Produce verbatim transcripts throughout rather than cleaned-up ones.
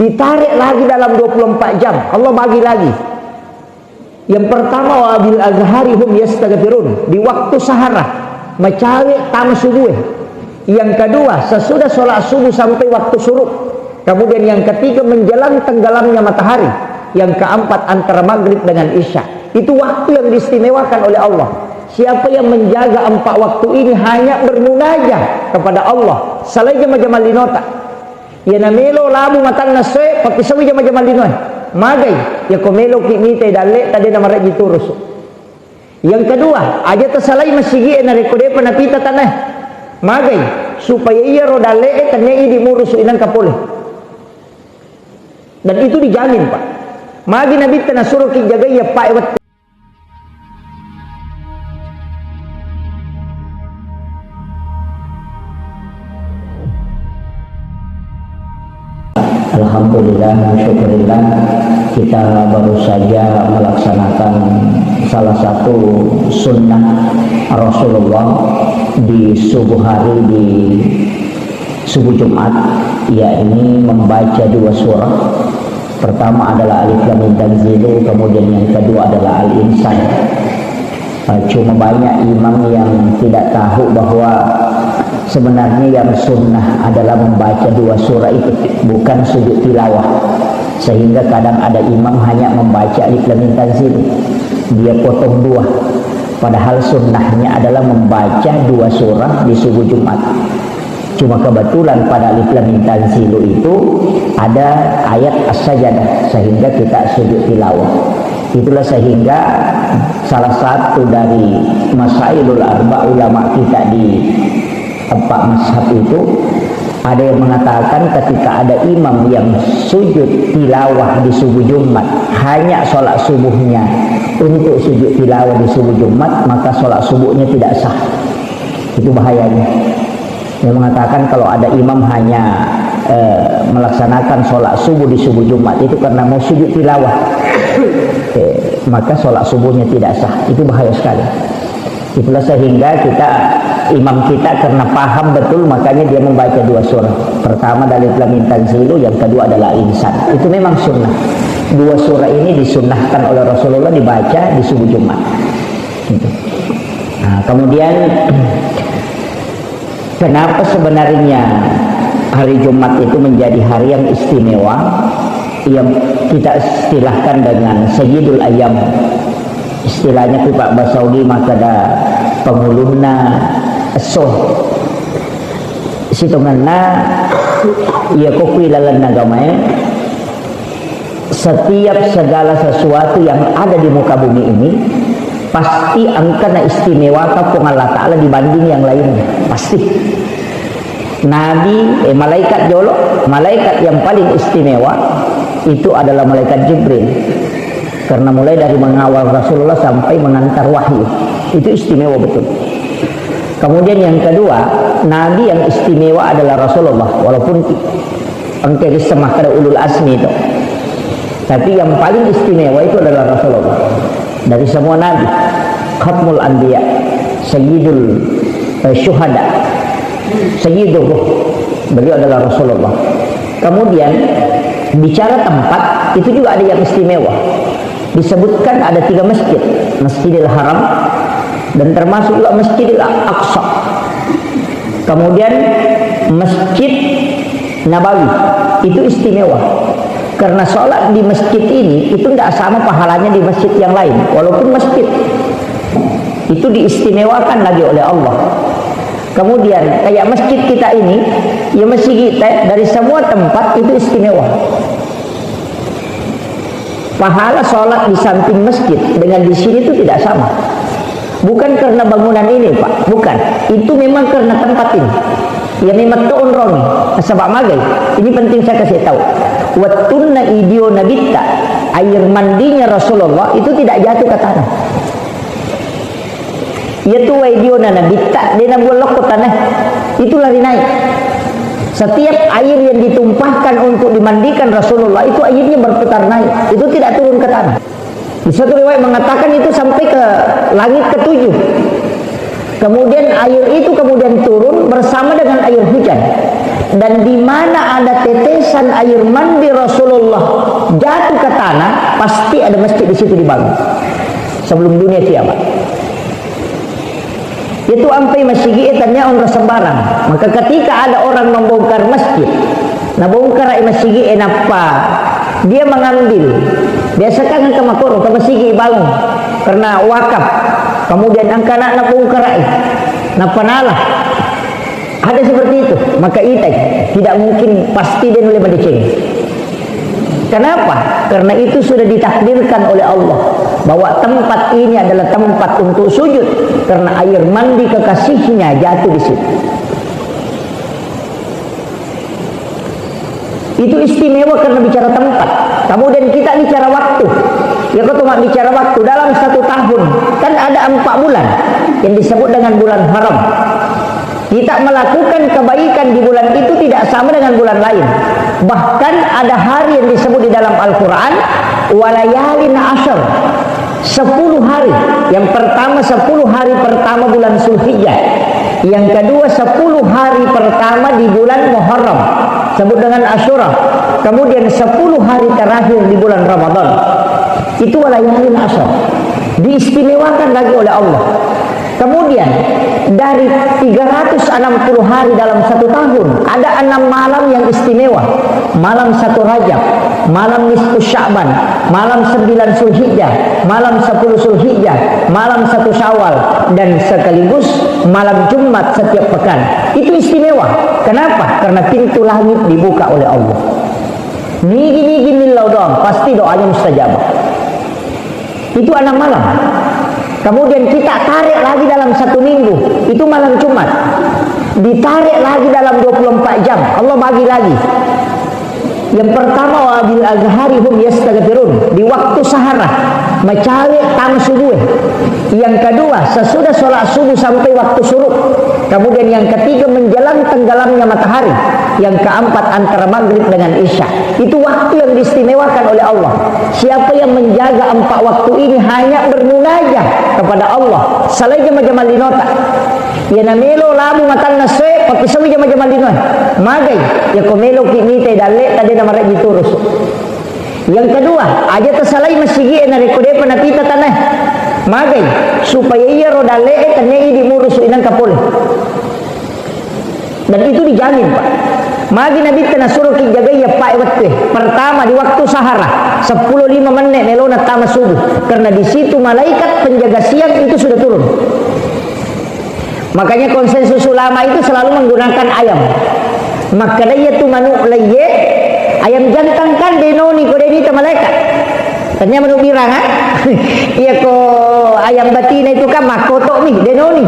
Ditarik lagi dalam dua puluh empat jam, Allah bagi lagi. Yang pertama, wa bil azhari hum yastaghfirun, di waktu sahara, macawe tama subuh. Yang kedua, sesudah sholat subuh sampai waktu syuruk. Kemudian yang ketiga, menjelang tenggelamnya matahari. Yang keempat, antara maghrib dengan isya. Itu waktu yang diistimewakan oleh Allah. Siapa yang menjaga empat waktu ini hanya bermunajah kepada Allah, selain jama-jama linota. Iya namelo labu matanna soe, pappisauwi jama-jama linoe. Magai, iya ko meloki mitai dalle'ta de namarejji turusu. Yang kedua, aja tasalai masigi'e narekko depa napita tanae. Magai, supaya iyaro dalle'e tennia idi murusu inangka pole. Dan itu dijamin, Pak. Magi Nabitta nasuroki jagai eppae wettu. Alhamdulillah, syukurillah, kita baru saja melaksanakan salah satu sunnah Rasulullah di subuh hari, di subuh Jumat, yakni membaca dua surah. Pertama adalah Alif Lam Mim Tanzilu, kemudian yang kedua adalah Al-Insan. Eh, cuma banyak imam yang tidak tahu bahwa sebenarnya yang sunnah adalah membaca dua surah itu, bukan sujud tilawah. Sehingga kadang ada imam hanya membaca Alif Lam Mim Tanzilu, dia potong dua. Padahal sunnahnya adalah membaca dua surah di subuh Jumat. Cuma kebetulan pada Alif Lam Mim Tanzilu itu ada ayat As-Sajadah, sehingga kita sujud tilawah. Itulah sehingga salah satu dari masailul arba ulama kita di empat mazhab itu, ada yang mengatakan ketika ada imam yang sujud tilawah di subuh Jumat, hanya sholat subuhnya untuk sujud tilawah di subuh Jumat, maka sholat subuhnya tidak sah. Itu bahayanya. Yang mengatakan kalau ada imam hanya, eh, melaksanakan sholat subuh di subuh Jumat itu karena mau sujud tilawah, eh, maka sholat subuhnya tidak sah. Itu bahaya sekali. Itulah sehingga kita, imam kita karena paham betul, makanya dia membaca dua surah. Pertama dari Alif Lam Mim Tanzilu, yang kedua adalah Al-Insan. Itu memang sunnah. Dua surah ini disunnahkan oleh Rasulullah dibaca di subuh Jumat. Gitu. Nah, kemudian kenapa sebenarnya hari Jumat itu menjadi hari yang istimewa, yang kita istilahkan dengan Sayyidul Ayyam? Istilahnya ku Pak Basauli makkeda pangulunna esso. Sitongenna iya ko ku ilalenna agamae, setiap segala sesuatu yang ada di muka bumi ini pasti engka naistimewakan Puang Allah Ta'ala dibanding yang lainnya. Pasti. Nabi, eh, malaikat jolo, malaikat yang paling istimewa itu adalah malaikat Jibril. Karena mulai dari mengawal Rasulullah sampai mengantar wahyu. Itu istimewa betul. Kemudian yang kedua, Nabi yang istimewa adalah Rasulullah. Walaupun engka risseng makkeda ulul azmi itu. Tapi yang paling istimewa itu adalah Rasulullah. Dari semua nabi, Khatmul Anbiya, Sayyidul, eh, Syuhada, Sayyidur Ruh. Beliau adalah Rasulullah. Kemudian, bicara tempat, itu juga ada yang istimewa. Disebutkan ada tiga masjid, Masjidil Haram, dan termasuk juga Masjidil Aqsa. Kemudian Masjid Nabawi, itu istimewa. Karena sholat di masjid ini, itu tidak sama pahalanya di masjid yang lain, walaupun masjid. Itu diistimewakan lagi oleh Allah. Kemudian, kayak masjid kita ini, ya masjid kita dari semua tempat itu istimewa. Pahala sholat di samping masjid dengan di sini itu tidak sama. Bukan karena bangunan ini, Pak. Bukan. Itu memang karena tempat ini. Ya memang to onrongi. Sebab magai. Ini penting saya kasih tahu. Wettunna idio Nabitta, air mandinya Rasulullah itu tidak jatuh ke tanah. Iyatu wae diona Nabitta, de nabuang lokko tanah. Itu lari naik. Setiap air yang ditumpahkan untuk dimandikan Rasulullah, itu airnya berputar naik. Itu tidak turun ke tanah. Di satu riwayat mengatakan itu sampai ke langit ketujuh. Kemudian air itu kemudian turun bersama dengan air hujan. Dan di mana ada tetesan air mandi Rasulullah jatuh ke tanah, pasti ada masjid di situ dibangun sebelum dunia kiamat. Itu ampai masigi e tanya orang sembarang. Maka ketika ada orang membongkar masjid, nah bongkar ai masigi e nappa dia mengambil. Biasa kan engka makoro ke masigi bangun karena wakaf. Kemudian engka anak na bongkar ai, nappa nala. Ada seperti itu, maka itai, tidak mungkin pasti dia nulle madeceng. Kenapa? Karena itu sudah ditakdirkan oleh Allah bahwa tempat ini adalah tempat untuk sujud karena air mandi kekasihnya jatuh di situ. Itu istimewa karena bicara tempat. Kemudian kita bicara waktu. Ya, kau cuma bicara waktu dalam satu tahun, kan ada empat bulan yang disebut dengan bulan haram. Kita melakukan kebaikan di bulan itu tidak sama dengan bulan lain. Bahkan ada hari yang disebut di dalam Al-Quran, walayalin ashar. Sepuluh hari. Yang pertama, sepuluh hari pertama bulan Zulhijjah. Yang kedua, sepuluh hari pertama di bulan Muharram. Sebut dengan Asyura. Kemudian sepuluh hari terakhir di bulan Ramadan. Itu walayalin ashar. Diistimewakan lagi oleh Allah. Kemudian, dari tiga ratus enam puluh hari dalam satu tahun, ada enam malam yang istimewa. Malam satu Rajab, malam nisfu Sya'ban, malam sembilan Zulhijjah, malam sepuluh Zulhijjah, malam satu Syawal, dan sekaligus malam Jumat setiap pekan. Itu istimewa. Kenapa? Karena pintu langit dibuka oleh Allah. Nigi-nigi millau doang, pasti doanya mustajabah. Itu enam malam. Kemudian kita tarik lagi dalam satu minggu, itu malam Jumat. Ditarik lagi dalam dua puluh empat jam, Allah bagi lagi. Yang pertama, wa bil azhari hum yastaghfirun, di waktu sahara, macawe tama subuh. Yang kedua, sesudah sholat subuh sampai waktu syuruk. Kemudian yang ketiga, menjelang tenggelamnya matahari. Yang keempat, antara maghrib dengan isya. Itu waktu yang diistimewakan oleh Allah. Siapa yang menjaga empat waktu ini hanya bermunajah kepada Allah, selain jama-jama linota. Iya namelo labu matanna soe, pakisawi jama-jama linoe. Magai, iya ko meloki mitai dalle tadi nama raji turus. Yang kedua, aja tasalai masigi e narekko depa napita tanae. Magai, supaya iya ro dalle e tania idi murusu inangka pole. Dan itu dijamin, Pak. Magi Nabitta nasuroki jagai eppa e wettue. Pertama, di waktu sahara, sepuluh lima menit melona tama subuh. Karena di situ malaikat penjaga siang itu sudah turun. Makanya konsensus ulama itu selalu menggunakan ayam. Makkeda iya tu manu laiye, ayam jantan kan denoni ko denita malaikat. Tania manu birang, ha? Iya ko ayam batina itu kan makoto mi, denoni.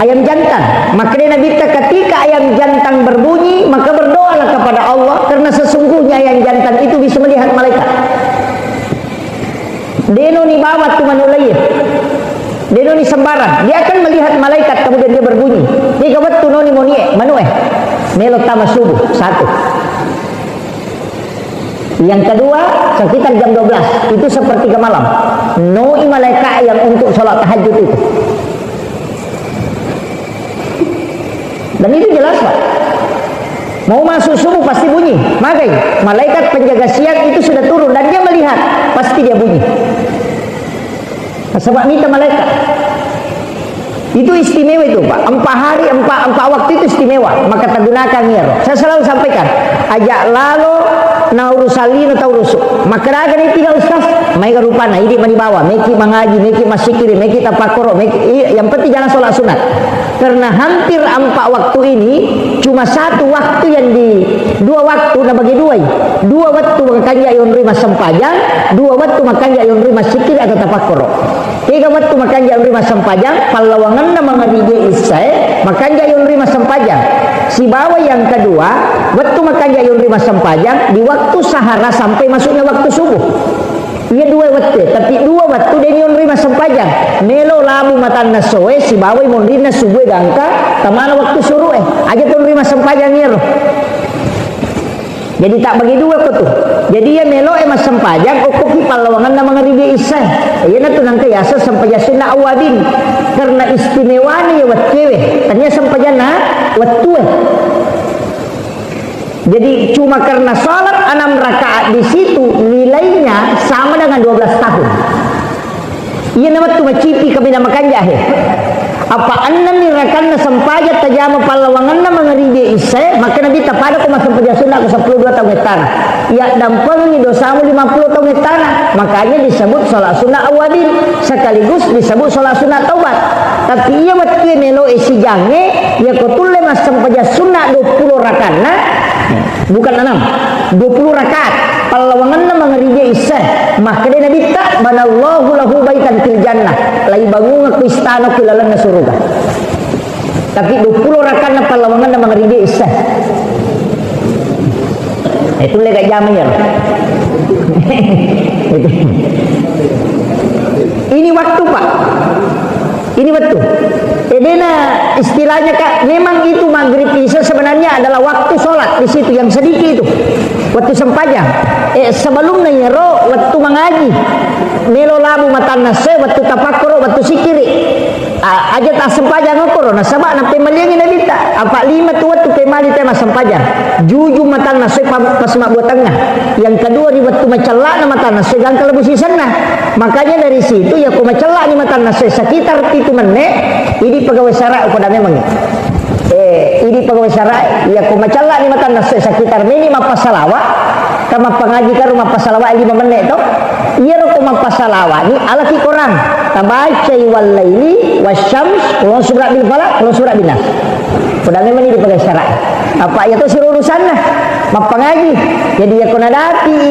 Ayam jantan. Makkeda Nabitta, ketika ayam jantan berbunyi, maka berdoalah kepada Allah, karena sesungguhnya ayam jantan itu bisa melihat malaikat. Denoni bawa tu manu laiye. Denoni sembarang. Dia akan melihat malaikat, kemudian dia berbunyi. Tiga waktu noni monie, manu eh. Melo tama subuh, satu. Yang kedua, sekitar jam dua belas, itu sepertiga malam. Noi malaikat yang untuk sholat tahajud itu. Dan itu jelas, Pak. Mau masuk subuh pasti bunyi. Magai, malaikat penjaga siang itu sudah turun dan dia melihat, pasti dia bunyi. Sebab minta malaikat. Itu istimewa itu, Pak. Empat hari, empat, empat waktu itu istimewa. Maka tagunakan iyaro. Saya selalu sampaikan, aja lalo na urusan lino tau rusu. Maka daga ni tiga ustaz, maega rupana, idi mani bawa, meki mangaji, meki masikiri, meki tapakkoro, meki, i-, yang penting jangan sholat sunat. Karena hampir empat waktu ini, cuma satu waktu yang di, dua waktu nabagi duai. Dua waktu makanja yonri massempajang, dua waktu makanja yonri massikiri atau tapakkoro. Kega wettu makanja yonri massempajang, pallawangenna mangaribi issae, makanja yonri massempajang. Sibawa yang kedua, wettu makanja yonri massempajang, di waktu sahara sampai masuknya waktu subuh. Iya dua wettu, tapi dua wettu deni yonri massempajang. Melo labu matanna soe, sibawa monrinna subue gangka, tamana waktu suruh e. Aja tonri massempajang iyaro. Jadi tak bagi dua ko tu. Jadi iya melo e massempajang, okkoki pallawangenna mangaribi issae. Iyana tu nangka yaseng sempajang sunna awabin. Karena istimewana iya wettuewe. Tania sempajanna wettue. Jadi, cuma karena sholat enam rakaat di situ, nilainya sama dengan dua belas tahun. Iya, na wettu macipi kami na makanja he. Apa enneng ni rakanna sempajang tajama pallawangenna mangaribi isya, maka Nabi tapada ko massempajang sunna ko seppulo dua taung ettana. Iya, dampengi dosamu lima puluh taung ettana. Makanya disebut sholat sunnah awabin, sekaligus disebut sholat sunnah taubat. Tapi iya wettu melo e sijange, iya ko tulle massempajang sunna dua puluh rakanna, bukan enam, dua puluh rakaat. Pallawangenna mangaribi isya, makkeda Nabitta, "Banallahu lahu baitan fil jannah." Lai bangunga ku istana ku lalenna suruga. Tapi dua puluh rakanna pallawangenna mangaribi isya. Eh, tulle gak jama ya. Ini waktu, Pak. Ini betul. Edena istilahnya, Kak, memang itu maghrib isya sebenarnya adalah waktu sholat di situ yang sedikit itu. Waktu sempajang. Eh, sebelumnya iyaro waktu mengaji. Melo labu matanna se, waktu tapakkoro, waktu sikiri. A-, aja tak sempajang okoro, nasaba na pemaliangi Nabitta. Apa lima tu waktu pemali tema sempajang. Juju matanna se pa-, pas mabbuatanna. Yang kedua ri waktu macellana matanna se gangka lebu sisenna. Makanya dari situ, ya, ko macellani matanna se sekitar pitu menne, idi pegawai syara upada memang. Eh, idi pegawai syara, ya, ko macellani matanna se sekitar meni mappasalawa, ka mappangaji karo mappasalawa lima menne to. Iyaro ko mappasalawa ni alaki Quran. Tabacai wallaili wasyams, kulon surah bil falaq, kulon surah bin nas. Upada memang idi pegawai syara. Apa iya to siro urusanna? Mappangaji. Jadi, ya, ko nadapi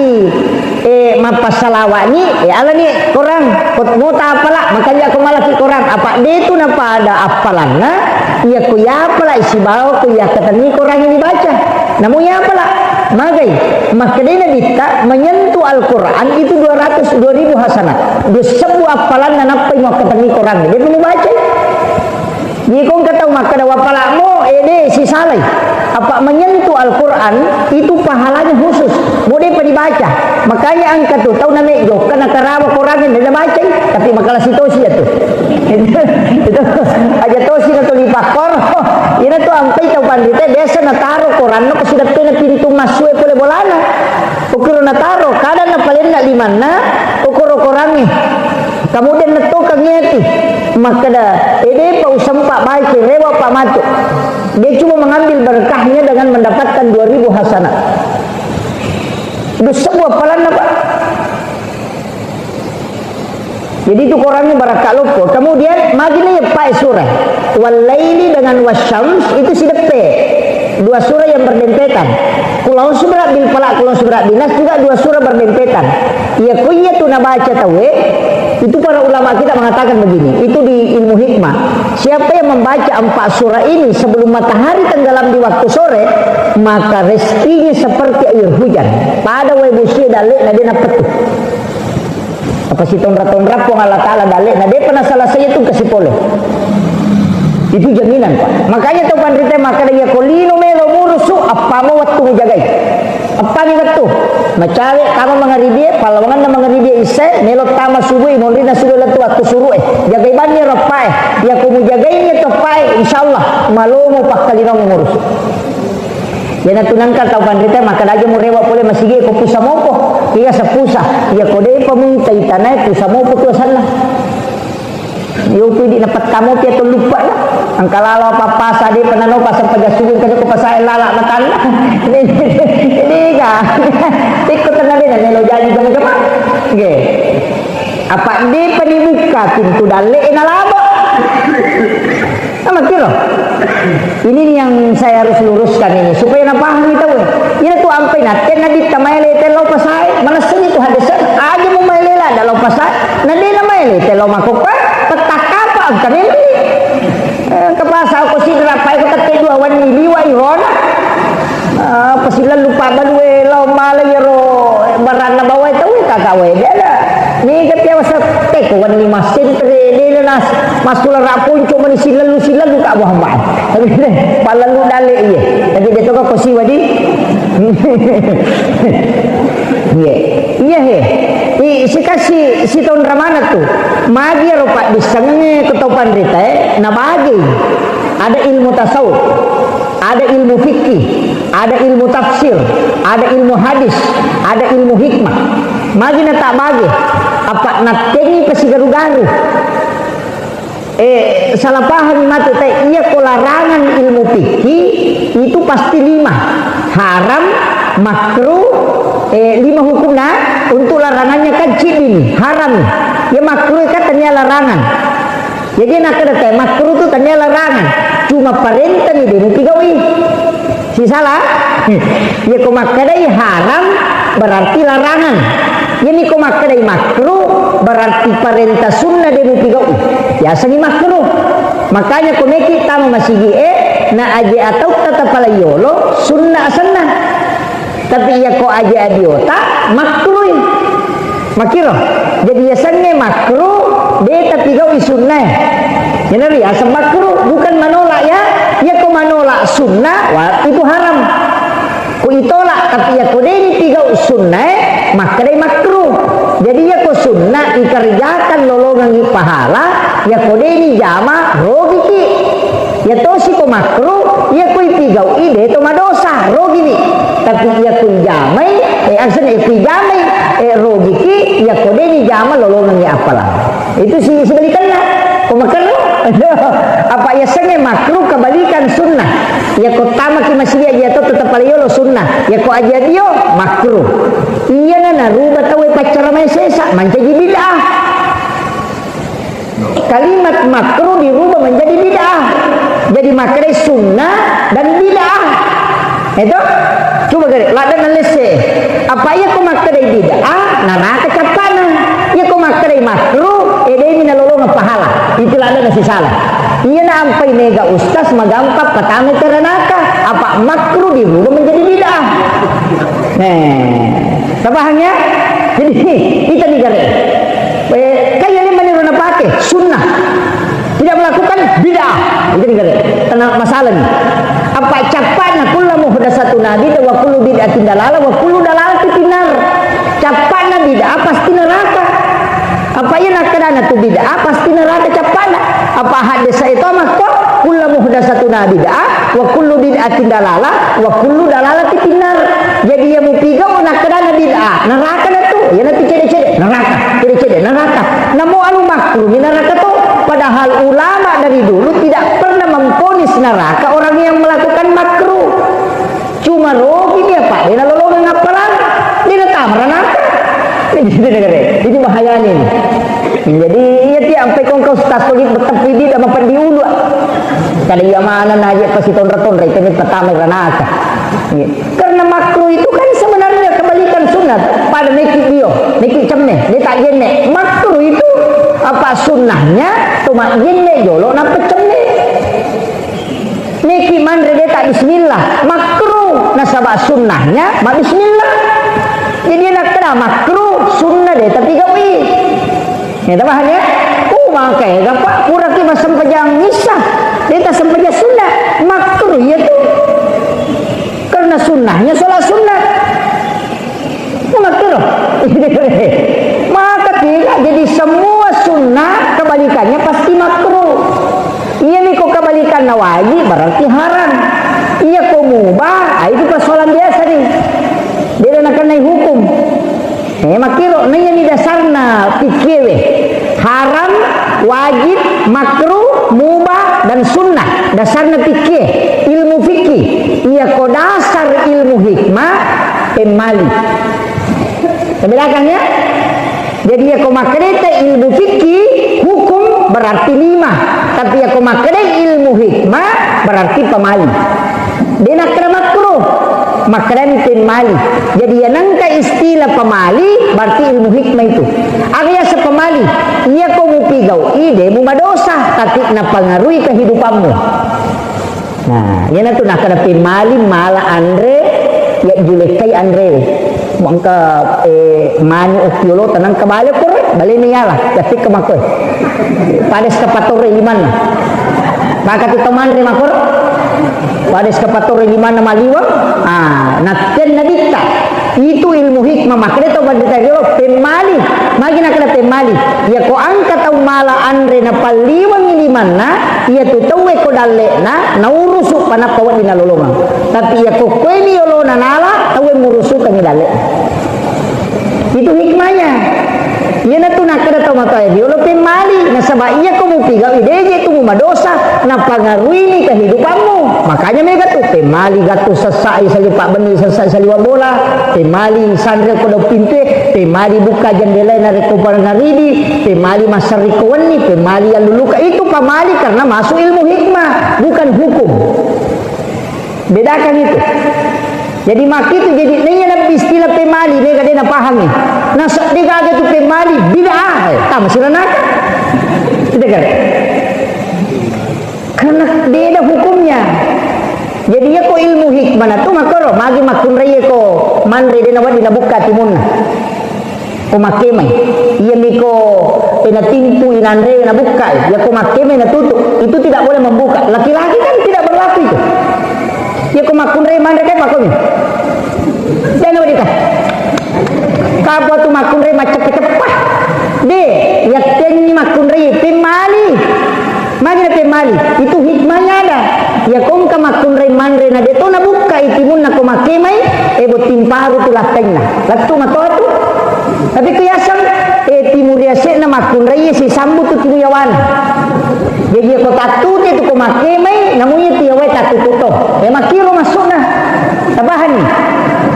eh, mappassalawani, eh, alani Korang, ko mota apala, makanja ko malaki Korang, apa de tu napada appalanna, iya ko iya apala sibawa ko iya ketenni Korang ini baca. Namu iya apala, magai, makkedai Nabitta, menyentuh Al-Quran itu dua ratus, dua ribu hasanat. Dua sebbu appalanna nappai mau ketenni Korang, de tu mubacai. Jadi, ko engka tau makkeda, "Wapala'mo, eh, de, sisalai." Apa menyentuh Al-Quran, itu pahalanya khusus. Mo depa dibaca. Makanya engka tu tau name jokka nakarawa Quran de nabacai, tapi makala sitosi ya tu. Itu aja tosi na tuli pakkoro. Ina tu ampai tau panrita biasa nataro Quran na ko sudah pena pintu masuk pole bolana. Ukuro nataro, kadang napalenna limanna, ukuro Qurangnge. Kemudian nettokangngi ati, makkeda, "Eh, depa usempa baca, rewa pa matu." Dia cuma mengambil berkahnya dengan mendapatkan dua ribu hasanat. Dua sebbu appalanna, Pak. Jadi itu Qurannya barakka loppo. Kemudian, magini ya, Pak, surah. Wallaili dengan wasyams itu sideppe. Dua surah yang berdempetan. Kulon subra bil falaq, kulon subra bin nas juga dua surah berdempetan. Iya, ko iya tu nabaca tauwe, itu para ulama kita mengatakan begini, itu di ilmu hikmah. Siapa yang membaca empat surah ini sebelum matahari tenggelam di waktu sore, maka rezekinya seperti air hujan. Pada wae busia dalle na de napettu. Apa sitonra-tonra Puang Allah Ta'ala dalle na depa nasalasai itu kasi pole. Itu jaminan, Pak. Makanya tau panrita makkeda, iya ko lino melo murusu, appamo wettu mujagai. Appani wettu. Macawe tama mangaribi, pallawanganna mangaribi isya, melo tama subuh, monrina subuh lettu waktu suruh e. Jagai banni ro appa e. Iya ko mujagai ni to appa e, insyaallah malomo pakkalinong murusu. Iyanatu nengka tau panrita makkeda aja murewa pole masigi ko pusa mopo. Iya sepusa. Iya ko depa muita itanae pusa mopo tu asanna. Yo pidi napettamo pi atau lupa na. Engka lalo apa-apa sa depa nano pasang pajasubung kada ko pasae lala matanna. Ini ga. Ikut tenang deh, melo jadi sama-sama. Oke. Apa depa dibuka pintu dalle na laba. Sama kiro. Ini nih yang saya harus luruskan ini supaya napahami tau. Ini tuh ampai natte Nabitta maele tello pasae, manessani tu hadis aja mu maele la dalam pasae, na de na maele tello makokka, petak apa engka memang. Eh, ke pasar ko sidra pai ko tette dua wani liwa irona. Ah, pasilallu pabbalue lao mala iyaro baranna bawai tau kaka wae de ada. Niga tiawa sa teko wenni masentre de nas masula ra ponco mani silallu silallu ka buah mai. Tapi de palallu dale iye. Tapi de toka ko siwa di. Iye. Iya he. I sikasi sitaun ramana tu. Magi ro paddissengnge ko tau panritae nabagi. Ada ilmu tasawuf, ada ilmu fikih. Ada ilmu tafsir, ada ilmu hadis, ada ilmu hikmah. Magi na tak bagi, apa nattengi pasigaru-garu. Eh, salah pahami matu te, iya ko larangan ilmu fikih itu pasti lima. Haram, makruh, eh, lima hukumna untuk larangannya kan cidi ni, haram ni. Ya makruh kan tania larangan. Jadi nakkeda te makruh tu tania larangan. Cuma parentani de mupigaui. Sisala? Iya ko makkedai haram, berarti larangan. Iyami ko makkedai makruh, berarti parenta sunnah de mupigaui. Yasengi makruh. Makanya ko meki tama masigi e, na aje atau tata pala yolo, sunnah asenna. Tapi iya ko aje adiota, makruh. Makkiro. Jadi yasengnge makruh, de tapigaui sunnae. Jadi yaseng makruh, bukan menolak ya. Iya ko menolak sunnah, wah, itu haram. Ko itolak, tapi iya ko de ni pigau sunnae, makkedai makruh. Jadi iya ko sunnah ikerjakan lolongengi pahala, iya ko de ni jama rogiki. Iya tosi ko makruh, iya ko ipigaui de to madosa, rogini. Tapi iya ko ijamai, eh, asenna iya ko ijamai, eh, rogiki, iya ko de ni jama lolongengi appalang. Itu si, sebalikanna. Ko makruh, apa yasengnge makruh kebalikan sunnah. Iya ko tamaki masigi aja to tetap pala yolo sunnah. Iya ko aja dio makruh. Iyana naruba tauwe paccaramae sesa, mancaji bid'ah. Kalimat makruh dirubah menjadi bid'ah. Jadi makkedai sunnah dan bid'ah. Itu? Coba gare, ladde nalesse. Apa iya ko makkedai bid'ah, naraka cappana. Iya ko makkedai makruh, edemi nalolongeng pahala. Itu ladde nasisala. Iya na ampai mega ustaz magampang patama teranaka. Apa makruh dirubah menjadi bid'ah. Nah, tapahang ya? Jadi, itu nih gare. Eh, kan iya maniro napake, sunnah. Tidak melakukan bid'ah. Itu nih gare. Tenang masalah nih. Apa cappana kullu muhdatsatin bid'ah wa kullu bid'atin dalalah wa kullu dalalatin finnar. Cappana bid'ah pasti neraka. Apa iya nakkedana tu bid'ah pasti neraka cappana. Apa hadis itu makko kullu muhdatsatin bid'ah wa kullu bid'atin dalalah wa kullu dalalatin finnar. Jadi iya mupigau nakkedana bid'ah, neraka na tu. Iya na tu cede-cede, neraka, cede-cede, neraka. Namo anu makruh, mi neraka tu. Padahal ulama dari dulu tidak pernah memvonis neraka orang yang melakukan makruh. Cuma rogi dia, Pak. Dia lolongeng appalang. Dia na tamara neraka. Jadi, ini bahayanya ini. Jadi, iya, tiap sampai kongkau stas lagi bertepi di dalam peddi ulu. Kada iya mana naji pasti tonra-tonra, itu ni pertama neraka. Iya. Karena makruh itu kan sebenarnya kebalikan sunat. Pada meki dio, meki cemme, dia tak jenne. Makruh itu apa sunnahnya? Cuma jenne jolo, napa cemme. Niki manre de tak bismillah, makruh. Nasaba sunnahnya ma bismillah. Jadi nakkeda makruh, sunnah de tapi gawi. Ya, tabahan ya? Oh, makanya gapa pura ki massempajang isya. De tak sempajang sunnah, makruh iya tu. Karena sunnahnya sholat sunnah. Makruh. Maka tidak, jadi semua sunnah kebalikannya pasti makruh. Iya ni ko kebalikanna wajib berarti haram. Iya ko mubah, ah, itu persoalan biasa nih. Dia nak kenai hukum. Eh, makiro, nah, iya ni dasarna fikih we. Haram, wajib, makruh, mubah, dan sunnah. Dasarna fikih, ilmu fikih. Iya ko dasar ilmu hikmah, pemmali. Tabedakan ya? Jadi iya ko makkedai te ilmu fikih, hukum berarti lima. Tapi iya ko makkedai ilmu hikmah, berarti pemali. De nakkeda makruh, makkedani pemmali. Jadi iya nengka istilah pemali, berarti ilmu hikmah itu. Aga yaseng pemali, iya ko mupigau i de mumadosa, tapi napengaruhi kehidupanmu. Nah, iyanatu nakkeda pemmali mala anre, ya julekkai anre. Mangka, eh, mani okkiolo tenang kebale kore, bale ni yala, ya tikka makko. Pada sekepatorre limanna. Maka tu temanre makor, pada sekepatorre limanna maliwang, ah, natten nabitta. Itu ilmu hikmah, makanya tau pada tadi lo, pemmali. Magi nakkeda pemmali. Ya ko angka tau mala anre na palliwangi limanna, iya tu tauwe ko dalle'na, naurusu panappa wedding nalolongeng. Tapi iya kokkoe mi yolona nala, tauwe murusukangngi dalle. Itu hikmahnya. Iyanatu nakkeda tau matoa riolo pemmali, nasaba iya ko mupigau ideje tu mumadosa, napangaruini kehidupanmu. Makanya mega tu pemmali gattu sessai sali pabbenni sessai saliwa bola, pemmali sanre ko dau pintue, pemmali buka jendela narekko pangaridi, pemmali massariko wenni, pemmali alluluka. Itu pamali karena masuk ilmu hikmah, bukan hukum. Bedakan itu. Jadi makitu jadi naiya nabi istilah pemali, mega de napahangi. Nasedde gaga tu pemali, bid'ah, eh, tama siranaka. Kita kan. Karena beda hukumnya. Jadi ya ko ilmu hikmah na tu makoro, magi makkunrai ko manre de nawaddi nabukka timunna. Ko makkemai. Iyami ko, eh, natimpu inanre nabukkai. Ya ko makkemai natutup. Itu tidak boleh membuka. Laki-laki kan tidak berlaku itu. Ya ko makkunrai manre kai pakomi. Jangan berita. Kapo tu makkunrai macceppa-ceppa. De, yakkenni makkunrai pemmali. Magi napemmali, itu hikmahnya ada. Ya kongka makkunrai manre na deto nabukkai timunna ko makkemai, e botting paru tu lattainna. Lettu matoa tu. Tapi ku yaseng, e timu riase'na makkunrai sisambu tu timu yawana. Jadi ya ko tattute tu ko makkemai, namu iya tu yawai tattutu to. E makkiro maksudna. Tapahanni.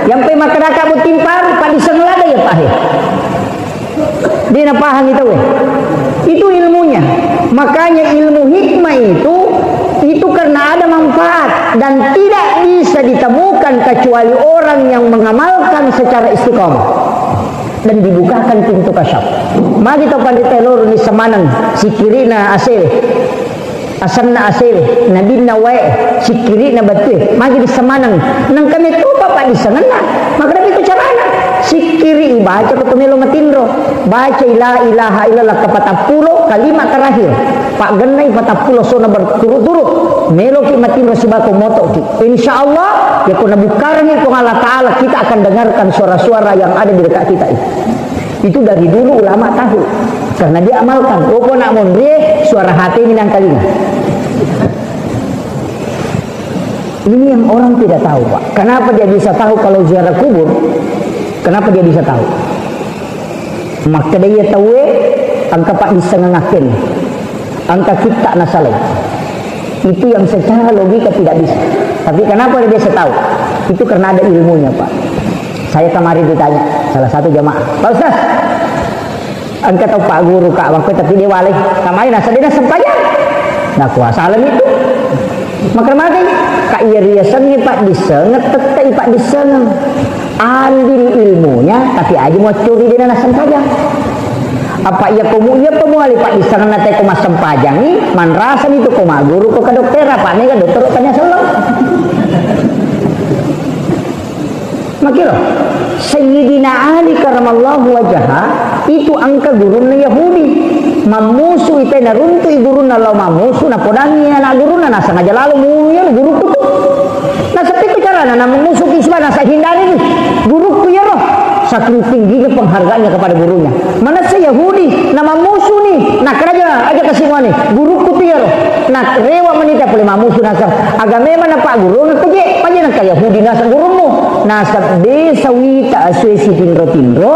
Yang pe makkedaka botting paru, paddisseng lada ya pahe. Dia napahangi tau, eh. Itu ilmunya. Makanya ilmu hikmah itu, itu karena ada manfaat dan tidak bisa ditemukan kecuali orang yang mengamalkan secara istiqamah dan dibukakan pintu kasyaf. Magi tau panrita loro ni semaneng sikirina asel. Asenna asele, nabinna wae, sikkiri'na batue, magi dissemaneng. Nengka metto pa paddissengenna. Makkeda pitu carana. Sikkiri ibaca ko to melo matinro. Bacai la ilaha illallah kapatappulo kalimat terakhir. Paggennai patappulo sona berturut-turut. Meloki matinro sibako motoki. Insya Allah, ya ko nabukkarangi Puang Allah Ta'ala, kita akan dengarkan suara-suara yang ada di dekat kita itu. Itu dari dulu ulama tahu. Karena dia amalkan. Pokoknya nak monrie, suara hati ini nang telinga. Ini yang orang tidak tahu, Pak. Kenapa dia bisa tahu kalau ziarah kubur? Kenapa dia bisa tahu? Makkeda iya tauwe, engka paddissengengakken. Engka kitta nasalai. Itu yang secara logika tidak bisa. Tapi kenapa dia bisa tahu? Itu karena ada ilmunya, Pak. Saya kemarin ditanya salah satu jamaah, "Pak Ustaz, engka tau Pak Guru, Kak, waktu tapi dia wale. Kemarin nasa dia sempajang." Nah, kuasa alam itu. Maka mati, Kak, iya riasengngi Pak Disseng, tettai Pak Disseng. Ambil ilmunya, tapi aja mau curi dia nasa sempajang. Apa iya komu iya pemuali Pak Disseng nate ko massempajangi, manrasa itu ko maguru ko ke dokter, apa nih dokter tanya selalu. Makiro, Sayyidina Ali karamallahu wajhaha itu engka gurunna Yahudi. Mammusu ite naruntui gurunna lao mammusu napodangi anak gurunna, nasengaja lalo mu iyaro guruku tu. Naseppiku carana namammusuki siba nasa hindari ni guruku iyaro. Saking tingginya penghargaannya kepada gurunya. Manessa Yahudi, namammusu ni, nakkeda aja, aja kasimuani, guruku tu iyaro. Narewa menita pole mammusu nasa. Aga memang napaggurungekko je, paja nengka Yahudi nasa gurummu. Nasa desa wita asue sitinro-tinro,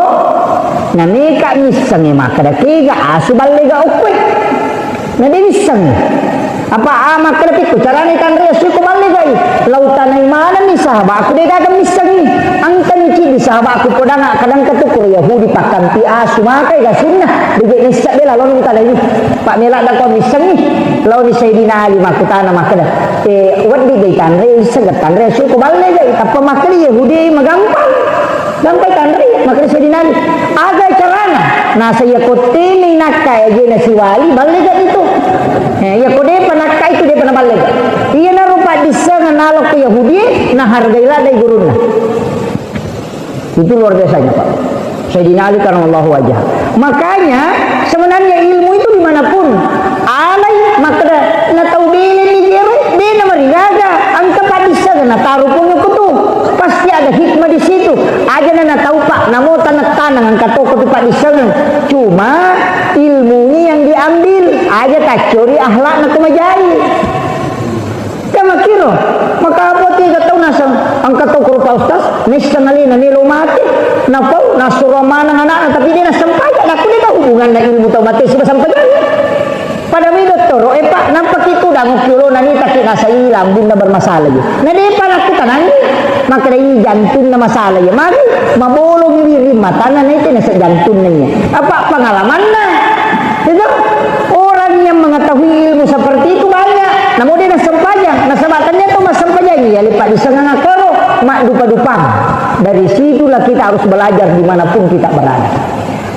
naneka missengnge makkeda kega asu ballega okkoe. Na de missengnge. Apa a makkeda pikku carana tanre asu ko ballegai. Lau tanai manenni sahabatku de gaga missengngi. Engkani cidi sahabatku podanga kadang ketukuro Yahudi pakkampi asu makai gasunna. Dege nissa bela lolong tanai. Pak mela dako missengngi. Laoni Sayyidina Ali makkutana makkeda, "Eh, wedding gai tanre, seger tanre, suko balle gai." Tappa makkeda Yahudi magampang. Gampang tanre, makkeda Sayyidina Ali. Aga carana? Nasa iya kotteni nakka ejena siwali, balle ga itu. Eh, iya ko depa nakka itu depa na balle ga. Iya narupa disseng nalok ke Yahudi, nahargai ladai gurunna. Itu luar biasanya, Pak. Sayyidina Ali karamallahu wajah. Makanya, sebenarnya ilmu itu dimanapun. Alai, makkeda, na tau bele ni jero, bena marigaga, engka paddisseng, na taru pun kutu. Pasti ada hikmah di situ. Aja na, na tau, Pak, namo tanang-tanang, engka toko tu paddisseng. Cuma, ilmunya yang diambil, aja taccori akhlak na kemajai. Temakkiro, maka apa tiga tahun nasa Engka tau koro Pak Ustaz, naisseng alena melo mate, napau, nasuro maneng anakna, tapi de nassempajang, nakko de tau hubunganna ilmu tau mate siba sempajang. Pada mi dottoro, eh Pak, nampaki tudang okki olona nitaki nasai lambungna bermasalah je. Na depa nakkutanangi, makkeda i jantunna masalah je. Magi mabolong wiring matanna naite nasa jantunna iya. Apa pengalamanna? Itu orang yang mengetahui ilmu seperti itu banyak. Namun dia nassempajang. Nasaba tania tau massempajang iya lepa disengang akkoro, maddupa-dupang. Dari situlah kita harus belajar dimanapun kita berada.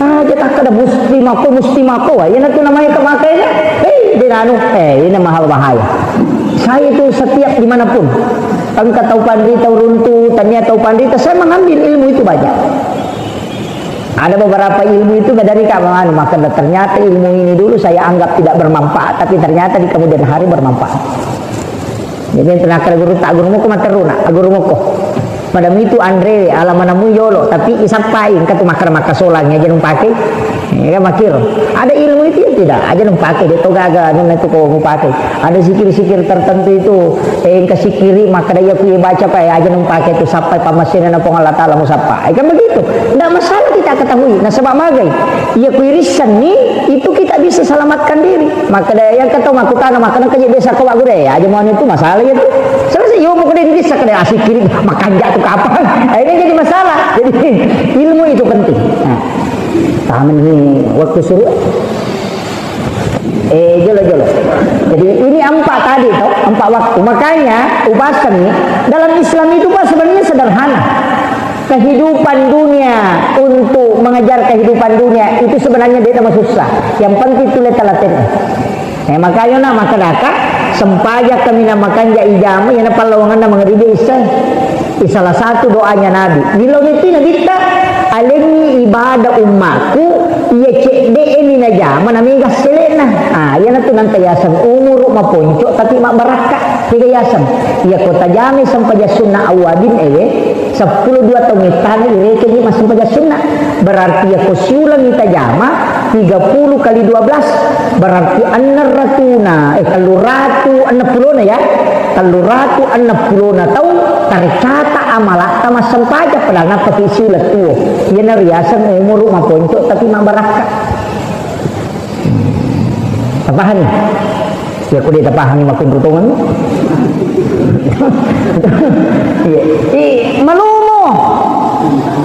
Aja takkada musti mako, musti mako. Wah, iyanatu namanya kemakainya. Hei, de nanu. Eh, ini mahal bahaya. Saya itu setiap dimanapun. Engka tau panrita uruntu, tania tau panrita, saya mengambil ilmu itu banyak. Ada beberapa ilmu itu dari Kak Manu, maka ternyata ilmu ini dulu saya anggap tidak bermanfaat, tapi ternyata di kemudian hari bermanfaat. Jadi, yang ternakal guru tak guru moko, materuna, guru moko. Pada mitu Andre, alamanamu yolo, tapi isappai, engka tu makkara makkasolang, aja nung pake. Ya, makiro. Ada ilmu itu ya tidak, aja nung pake, de toga aga, nung itu ko mu pake. Ada zikir-zikir tertentu itu, eh, engka sikiri, makkada iya ku iya baca, Pak, eh, aja nung pake tu, sappai pammasena na Puang Allah Ta'ala mu sappa. Eh, kan begitu. Ndak masalah kita ketahui. Nasaba magai. Iya ku irissenni, itu kita bisa selamatkan diri. Makkada yang kata makkutana, makkada kaje biasa ko gure, aja mau itu masalah itu. Selesai, yo pokoknya bisa kada asikiri, makanja tu kapan. Akhirnya jadi masalah. Jadi ilmu itu penting. Nah, taman ini waktu suruh. Eh, jolo, jolo. Jadi ini empat tadi toh, empat waktu. Makanya upasan nih, dalam Islam itu Pak sebenarnya sederhana. Kehidupan dunia untuk mengejar kehidupan dunia itu sebenarnya dia nama susah. Yang penting itu letak latihan. Eh, makanya nak makan daka, sempajang kami nak makan ja ijama, ya nak pallawangan nak mengeribi isai. Di salah satu doanya Nabi. Di lo itu Nabi ta, alengi ibadah ummaku, iya cedde ini najama, nami gaselena. Ah, iya natu nanta yaseng umur maponco, tapi mak barakka. Tiga yaseng. Iya kota jame sempajang sunnah awabin ewe. Seppulo dua taung ittana irekeng massempajang sunnah. Berarti iya ko siuleng itajama tiga puluh kali dua belas, berarti enneng ratuna, eh, tellu ratu enneng pulona ya. Tellu ratu enneng pulona taung tercatat amalatta massempajang, padahal nappaki siuleng tuo. Iyana riaseng umuru maponco tapi mabarakka. Tapahani? Ya, ko de' tapahani makkunru tongenni. Iya. Ih, malumo.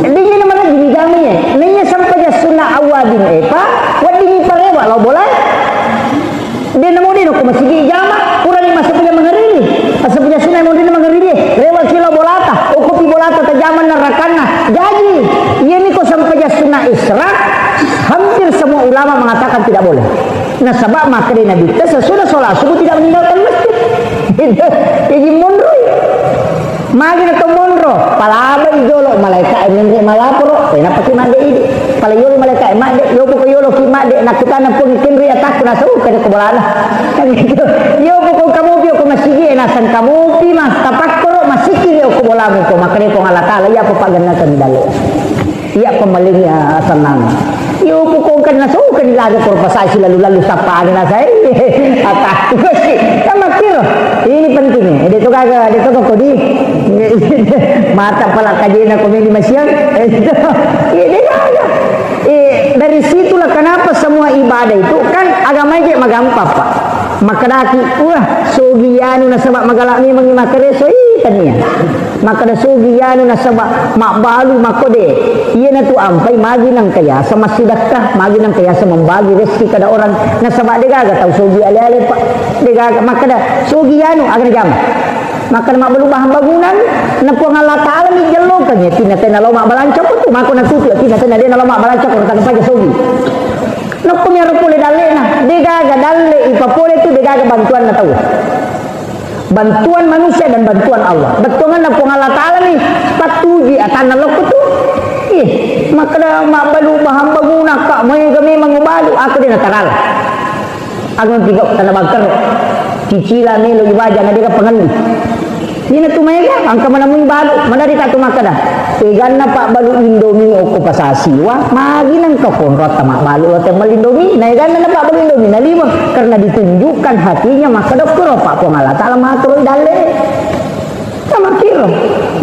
Dingin mana gini kami ya. Nanya sempajang sunnah awabin, eh, Pak. Weddingi parewa lao bola. De' namo de' ko masigi jama. Kurang masuk punya mengeribi. Masuk punya sunnah mau de' mengeribi. Rewa kilo bolata. Ukupi bolata tajaman nerakanna. Jadi, iya ni ko sempajang sunnah isra. Hampir semua ulama mengatakan tidak boleh. Nasaba makkeda Nabitta, sesudah sholat subuh tidak meninggalkan masjid. Itu, jadi monroi. Magi na to monro, palabai jolo malaika e menre malaporo, eh, napaki madde idi. Pala yolo malaika e madde, yopo ko yolo ki madde, nakutana pun kenri atakku nasau kada ko bolana. Kan gitu. Yopo ko kamu pio ko masigi, eh, nasang kamu pi mas tapakkoro masigi ko bolamu ko makkeda ko Allah Taala, iya apa paganna kami dalle. Iya, pemmalingnya senang. Yo, pokoknya na so kan laga korpasasi lalu-lalu sapa ada na saya. Atakku sih. Kan makir. Ini pentingnya. Dia tu kagak, dia tu kok di mata pala kajena komedi masiang. Iya, dia kagak. Eh, dari situlah kenapa semua ibadah itu kan agama aja magampang, Pak. Makkedaki, wah, sogi anu nasaba magalak memang makkereso, ih, tania. Makkeda sogi anu nasaba mabbalu makkode. Iyanatu ampai magi nangka yasa massidakka, magi nangka yasa membagi rezeki kada orang. Nasaba degaga tau sogi ale-ale, Pak. Degaga makkeda sogi anu aga najama. Makkeda mabbalu bahan bangunan, na Puang Allah Taala mi jellokang ya, tina tena lo mabbalanca ko tu, mako natutu ya, tina tena dena lo mabbalanca ko, tangga paja sogi. Nokko miaro pole dallena, degaga dalle ipapole tu degaga bantuanna tau. Bantuan manusia dan bantuan Allah. Bettuanganna Puang Allah Taala ni, pattuji atanna lokko tu. Ih, makkeda mabbalu bahan bangunan ka, maega memang ubalu, aku dena tarala. Aku tiga tanah bangker. Cicila melo ibaja na dega pengelli. Ina tu maega, angka manamui balu, manari tak tu makkeda. Eganna pabbalu Indomie okko pasasiwa, magi nangka konro tama balu lo temmel Indomie, na eganna na pabbalu Indomie, na lima, karena ditunjukkan hatinya makkeda kuro Pak Puang Allah Taala matur dalle. Sama Kiro.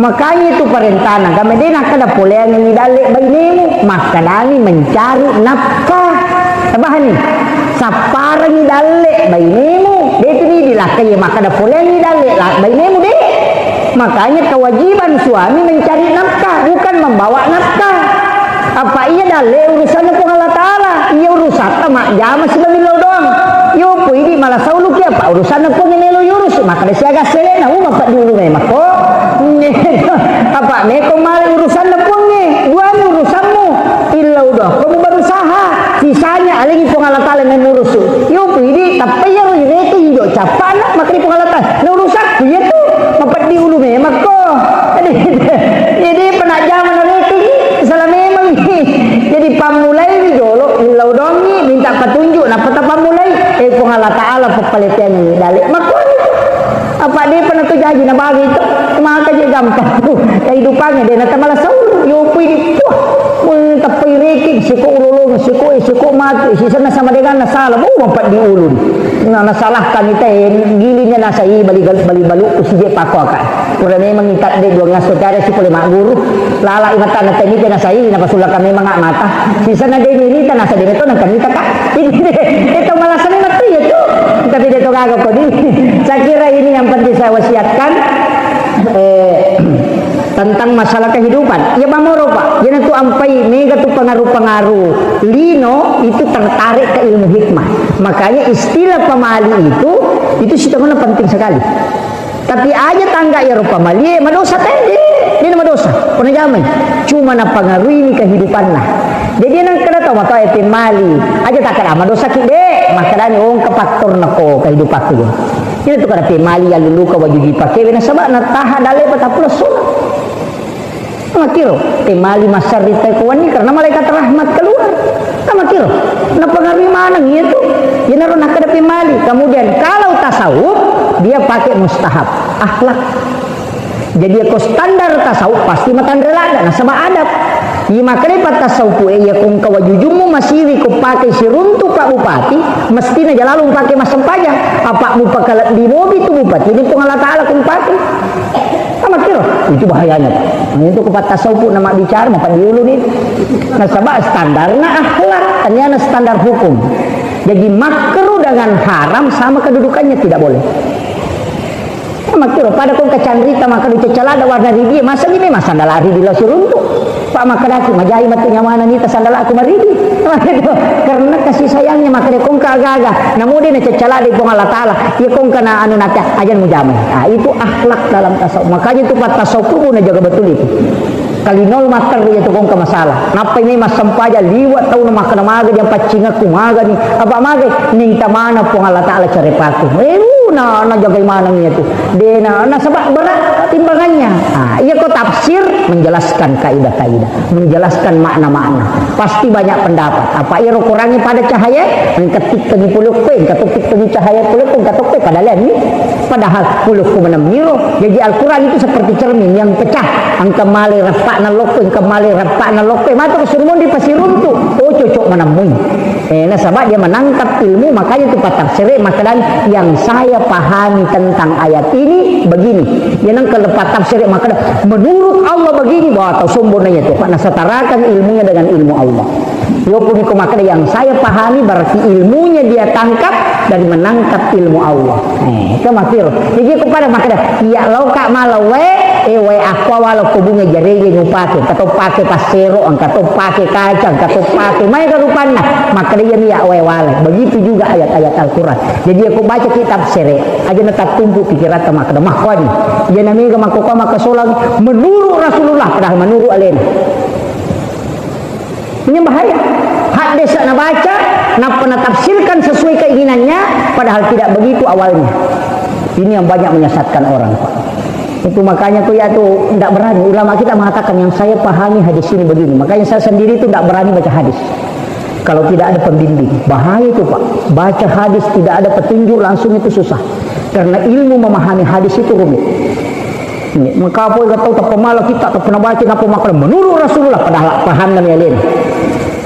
Makanya itu parentana, kami de' nakkeda poleangngi dalle' bainemu, makkedani mencari nafkah. Tabahani, sapparengngi dalle' bainemu, de' tu ni dilakkai makkeda poleangngi dalle' la-, bainemu, de'. Makanya kewajiban suami mencari nafkah, bukan membawa nafkah. Apa iya dalle' urusanna Puang Allah Ta'ala, iya urusatta majjama sibawa millau doang. Yo, pui di malasau luki apa urusanna Puang melo yurus, makkeda siaga sele'na, uh, mapeddi ulu memang ko. Apa meko male urusanna Puang e, duani urusanmu. Illau doang ko mu berusaha. Sisanya alengi Puang Allah Ta'ala menurusu. Yo, pui di tappa iya ro ireke injo cappana, makkeda Puang Allah Ta'ala. Na urusakku iya tu, mapeddi ulu memang ko. Jadi, jadi penajama na reke ni, salah memang ni. Jadi pammulai ni jolo, illau doang ni, minta petunjuk, nappa tapammulai. Eh, Puang Allah Ta'ala, peppaleteangngi dalle'. Makkuani tu. Apa de' pernah tu jaji na bagi itu. Maka je gampang tu. Kehidupannya de' na tamala sauru. Yo, pui di, wah, mun tappai reke, siko ulolong, siko, siko mati, sisana sama dengan na salah. Oh, mapeddi ulun. Na, nasalahkan ita, eh, gilinna nasai bali, bali balu, usije pako aka. Pura memang ita de' dua ngaso cara si pole magguru. Lala imatana temi tena sai, napasullaka memang mata. Sisana de' mirita, nasa de' to nangka mita ka. Jadi, de' to malasani matu ya tu. Tapi de' to gaga kodi. Saya kira ini yang penting saya wasiatkan. Eh, tentang masalah kehidupan. Ya, bamoro, Pak. Iyanatu ampai mega tu pengaruh-pengaruh lino itu tertarik ke ilmu hikmah. Makanya istilah pamali itu, itu sitamana penting sekali. Tapi aja tangga iyaro pamalie madosa tende, de' na madosa. Pona jamai. Cuma napangaruhi kehidupanna. Jadi nangkada tau matoa pemali, aja takkada madosa ki de', makkedani, oh, engka faktorna ko kehidupanku. Iyana tu kada pemali yalluluka waju dipake, nasaba nataha dalle' patappulo esso. Makkiro, pemali massarri tae ko wenni karena malaikat rahmat keluar. Makkiro, napengaruhi maneng iya tu. Iyanaro nakkada pemali. Kemudian kalau tasawuf, dia pakai mustahab, akhlak. Jadi ko standar tasawuf pasti matanre ladda, nasaba adab. Iya makkeda pattasawuf e, iya ko engka wajujummu masiwi ko pake siruntu Pak Bupati, mestina jalalu pake massempajang. Apa mupakalebbi mobi tu bupati ni Puang Allah Ta'ala ko pake. Sama kira, itu bahayanya, Pak. Nah, itu ko pattasawuf na mabbicara, mapeddi ulu ni. Nasaba standarna akhlak, taniana standar hukum. Jadi makruh dengan haram sama kedudukannya, tidak boleh. Makkiro, pada ko engka canrita, makkeda cacca ladda warna ridi, masa ni memang sandala ridi lao siruntu. Pak, makkedaki, majai matu nyawana nita sandalaku maridi. Karena kasih sayangnya, makkeda ko engka aga-aga. Namo de' na cacca ladda Puang Allah Ta'ala. Iya ko engka na anu nata, aja mujamai. Ah, itu akhlak dalam tasawuf. Makanya itu pattasawuf kudu najaga betul itu. Kalinol matteru iya tu ko engka masalah. Nappai memang sempajang liwa' tau na makkeda maga dia paccingakku maga ni. Apa maga? Ninta mana Puang Allah Ta'ala carepaku. Eh, uh, na, najagai maneng iya tu. De' na, nasaba berat timbangannya. Ah, iya ko tafsir menjelaskan kaidah-kaidah, menjelaskan makna-makna. Pasti banyak pendapat. Apa iro kurangi pada cahaya? Engka tikkengi pulukku, engka tikkengi cahaya pulukku, engka tokko pada lihat ni. Padahal pulukku menemmiro. Jadi Al-Quran itu seperti cermin yang pecah. Engka male rappa'na lokko, engka male rappa'na lokko. Matu ko suruh mondi pasiruntu. Oh, cocok menemmui. Eh, nasaba dia menangkap ilmu, makanya itu patafsir e makkedani, yang saya pahami tentang ayat ini begini. Dia nang kalau patafsir e makkeda, menurut Allah begini, wah, tau sombong nanya tu, Pak. Nasatarakan ilmunya dengan ilmu Allah. Yo pun ko makkeda yang saya pahami, berarti ilmunya dia tangkap dari menangkap ilmu Allah. Eh, itu makkiro. Jadi ko pada makkeda, iya loka mala wae, eh, wae aqua walo ko bunga jarege nupake, engka to pake passero, engka to pake kaca, engka to pake maega rupanna. Makkeda iya mi iya wae wale. Begitu juga ayat-ayat Al-Quran. Jadi ko baca kitab sere, aja na tattumpu pikiratta makkeda makkuani. Iya na mega makko makkasolang menurut Rasulullah, padahal menurut alena. Ini yang bahaya. Hadis nak baca, nappa natafsirkan sesuai keinginannya, padahal tidak begitu awalnya. Ini yang banyak menyesatkan orang, Pak. Itu makanya tuh ya tuh tidak berani. Ulama kita mengatakan, yang saya pahami hadis ini begini. Makanya saya sendiri tuh tidak berani baca hadis. Kalau tidak ada pembimbing, bahaya itu, Pak. Baca hadis tidak ada petunjuk langsung itu susah. Karena ilmu memahami hadis itu rumit. Ini, mengkapoi gak tahu tak pemala kita, tak pernah baca, napa makkeda menurut Rasulullah, padahal paham nami alin.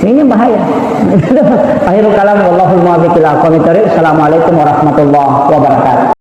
Ini yang bahaya. Akhirul kalam, wallahul muwaffiq ila aqwamit thariq. Assalamualaikum warahmatullahi wabarakatuh.